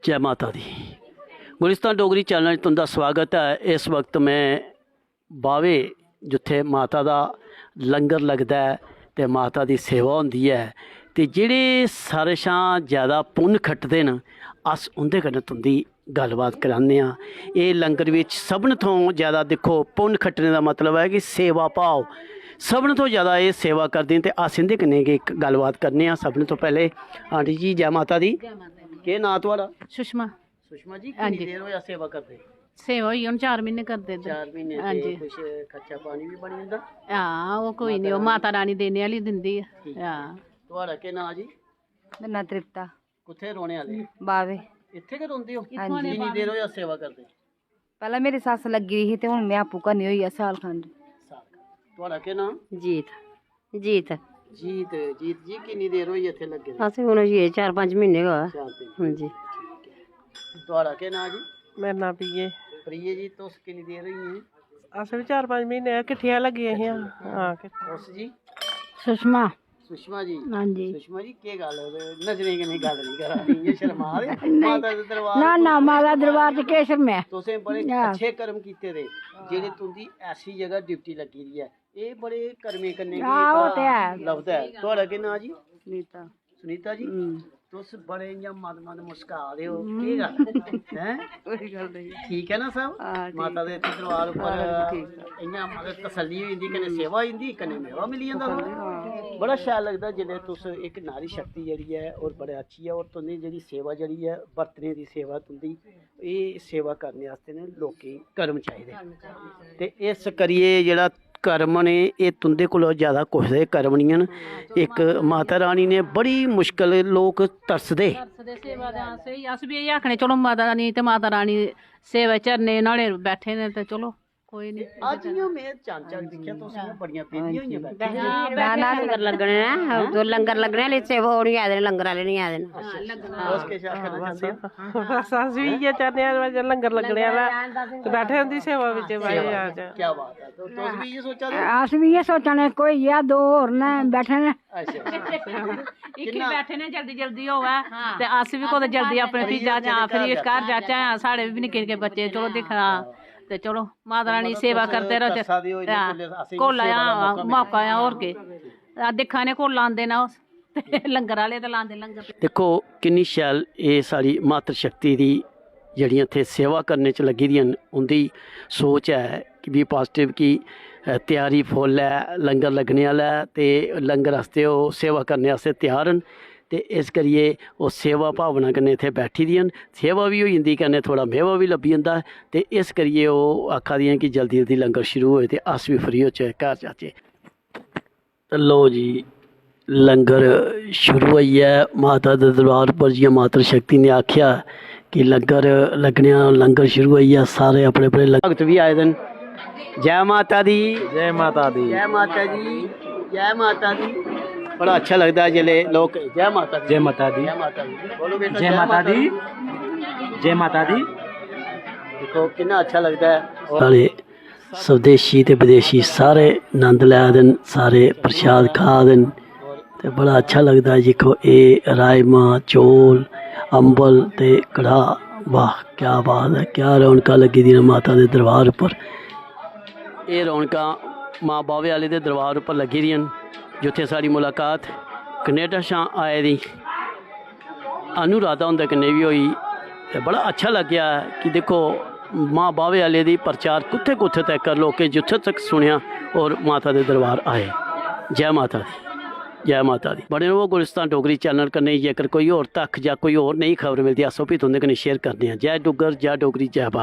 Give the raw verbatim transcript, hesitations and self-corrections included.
जै माता दी। गुलिस्तान डोगरी चैनल च तुं'दा स्वागत ऐ। इस वक्त में बावे, जित्थै माता दा लंगर लगदा ऐ ते माता दी सेवा होंदी ऐ, ते जेह्ड़े सारे शा जैदा पुन्न खटदे न, अस उं'दे कन्नै तुं'दी गल्लबात कराने आं। एह् लंगर बिच सभनें थमां जैदा, दिक्खो, पुन्न खटने दा मतलब ऐ कि सेवा भाव, सभनें थमां जैदा एह् सेवा करदे न, ते अस इं'दे कन्नै गै इक गल्लबात करने आं। सभनें थमां पैह्लें आंटी जी, जै माता दी। जै माता दी। केह् नांऽ थुआढ़ा? सुषमा। सुषमा जी, हां किन्नी जी। देर होआ सेवा करदे? सेवा होई हून चार म्हीने करदे इद्धर। चार म्हीने। हां ते जी। कुछ खर्चा पानी बी बनी जंदा? हां, ओह् कोई माता निं, ओह् रानी माता रानी देने आह्ली दिंदी ऐ। ठीक ऐ। हां। थुआढ़ा केह् नांऽ जी? मेरा नांऽ तृप्ता। कुत्थै रौह्ने आह्ले? बावे। इत्थै गै रौंह्दे ओ? हां जी। किन्नी देर होआ सेवा करदे? पैह्लें मेरी सस्स लग्गी दी ही ते हून में आपूं करनी होई ऐ साल खंड। साल खंड। थुआढ़ा केह् नांऽ? जीत। जीत। जीत, जीत जी, किन्नी देर होई इत्थै लग्गे दे? असें हून होई गे चार पंज म्हीने गै होआ। चार दिन। हां जी। ठीक ऐ। थुआढ़ा केह् नांऽ जी? मेरा नांऽ प्रिये। प्रिये जी, तुस किन्नी देर होई गे? असें बी चार पंज म्हीने किट्ठियां लग्गियां हियां। हां, किट्ठियां। तुस जी? सुषमा। सुषमा जी। हां जी। सुषमा जी, केह् गल्ल ऐ? नजरें कन्नै गल्ल निं करा दी, इ'यां शर्मा दे। नेईं। माता दे दरबार ना, उप्पर ना, माता दे दरबार च केह् शर्म ऐ? तुसें बड़े हां। अच्छे कर्म कीते दे, जेह्ड़े तुं'दी ऐसी जगह ड्यूटी लग्गी दी ऐ। एह् बड़े कर्में कन्नै गै हां, ओह् ते है। लभदा ऐ। थुआढ़ा केह् नांऽ जी? सुनीता। सुनीता जी, हम्म। तुस बड़े इ'यां मद-मद मुस्का दे ओ। हम्म। केह् गल्ल? हैं? कोई गल्ल नेईं। ठीक ऐ ना सब? हां, ठीक माता दे ऐ। इत्थै दरबार उप्पर हां, ठीक ऐ। इ'यां मतलब तसल्ली होई जंदी, कन्नै हम्म। सेवा होई जंदी, कन्नै मेवा मिली जंदा। तसल्ली, हां। बड़ा शैल लगदा जिसलै तुस इक नारी शक्ति जेह्ड़ी ऐ, होर बड़े अच्छी ऐ, होर तुं'दी जेह्ड़ी सेवा जेह्ड़ी ऐ, बर्तने दी सेवा तुं'दी, एह् सेवा करने आस्तै ना लोकें गी कर्म चाहिदे। ते इस करियै जेह्ड़ा कर्म न, एह् तुं'दे कोला जैदा कुसै दे कर्म निं हैन। इक माता रानी ने बड़ी मुश्कल, लोक तरसदे। तरसदे सेवा दे, हां, स्हेई। अस बी इ'यै आखने, चलो माता रानी ते माता रानी सेवा चरणें न्हाड़े बैठे दे ते चलो कोई निं। अज्ज इ'यां में चानचक दिक्खेआ, तुस इ'यां बड़ियां बेह्लियां होइयां बैठियां। हां, ना, ना, लंगर लग्गने न, उद्धर लंगर लग्गने आह्ले सेवा, ओह् निं आए दे न, लंगर आह्ले निं आए दे न। अच्छा, तुस किश आखना चांह्दे ओ? बस अस बी इ'यै चाह्न्ने आं, लंगर लग्गने आह्ला ते बैठे उं'दी सेवा बिच, भाई, आ जा। क्या बात है, तो तुस भी इ'यै सोचा दे ओ? अस बी इ'यै सोचा ने, कोई इ'यै दो होर न बैठे न। अच्छा, अच्छा। इक ही किन्ना बैठे ने, जल्दी जल्दी होवै ते अस बी कुतै जल्दी अपने फ्ही जाचै, हां, फ्ही घर जाचै, साढ़े बी निक्के निक्के बच्चे, चलो दिक्खना। ते चलो माता रानी दी सेवा करदे रौह्चै। तरसा दे ओ, इन्ने हां, कोले असेंगी कोल सेवा दा आया मौका मिलै। मौका आया, होर केह्। आ, दिक्खा ने कोल लांदे न ओह्। ते लंगर आह्ले ते लांदे लंगर। दिक्खो किन्नी शैल एह् साढ़ी मातृ शक्ति दी जेह्ड़ियां इत्थै सेवा करने च लग्गी दियां न, उं'दी सोच ऐ कि बी पाजिटिव कि, अ, त्यारी फुल्ल ऐ, लंगर लग्गने आह्ला ऐ ते लंगर आस्तै ओह् सेवा करने आस्तै त्यार न। ते इस करियै ओह् सेवा भावना कन्नै इत्थै बैठी दियां न, सेवा बी होई जंदी, कन्नै थोह्ड़ा मेवा बी लब्भी जंदा। ते इस करियै ओह् आखा दियां कि जल्दी जल्दी लंगर शुरू होए ते अस बी फ्री होचै, घर जाचै। ते लो जी, लंगर शुरू होई गेआ ऐ। माता दे दरबार पर जि'यां मातृ शक्ति ने आखेआ कि लंगर लग्गने आह्ला, लंगर शुरू होई गेआ, सारे अपने अपने लंगर, भगत बी आए दे न। जै माता दी। जै माता दी। जै माता दी। जै माता दी। बड़ा अच्छा लगदा ऐ जिसलै लोक जै माता दी। जै माता दी। जै माता दी। बोलो बेटा, जै जै माता माता दी। दी। जै माता दी। दिक्खो किन्ना अच्छा लगदा ऐ। साढ़े स्वदेशी ते विदेशी सारे नंद लै दे न, सारे प्रसाद खा दे न ते बड़ा अच्छा लगदा ऐ। दिक्खो, एह् राजमा, चौल, अम्बल ते कड़ाह्, वाह, क्या बात ऐ, क्या रौनकां लग्गी दियां न माता दे दरबार उप्पर। एह् रौनकां मां बावे आह्ले दे दरबार उप्पर लग्गी दियां न, जित्थै साढ़ी मुलाकात कनेडा शा आए दी अनुराधा हुंदे कन्नै बी होई ते बड़ा अच्छा लग्गेआ कि दिक्खो, मां बावे आह्ले दी प्रचार कुत्थै कुत्थै तक, लोकें जित्थै तक सुनेआ और माता दे दरबार आए। जै माता दी, जै माता दी। बने रवो गुलिस्तान डोगरी चैनल कन्नै। जेकर कोई होर तक जां कोई होर नई खबर मिलदी, अस ओह् बी तुं'दे कन्नै शेयर करने आं। जै डुग्गर, जै डोगरी, जै भारत।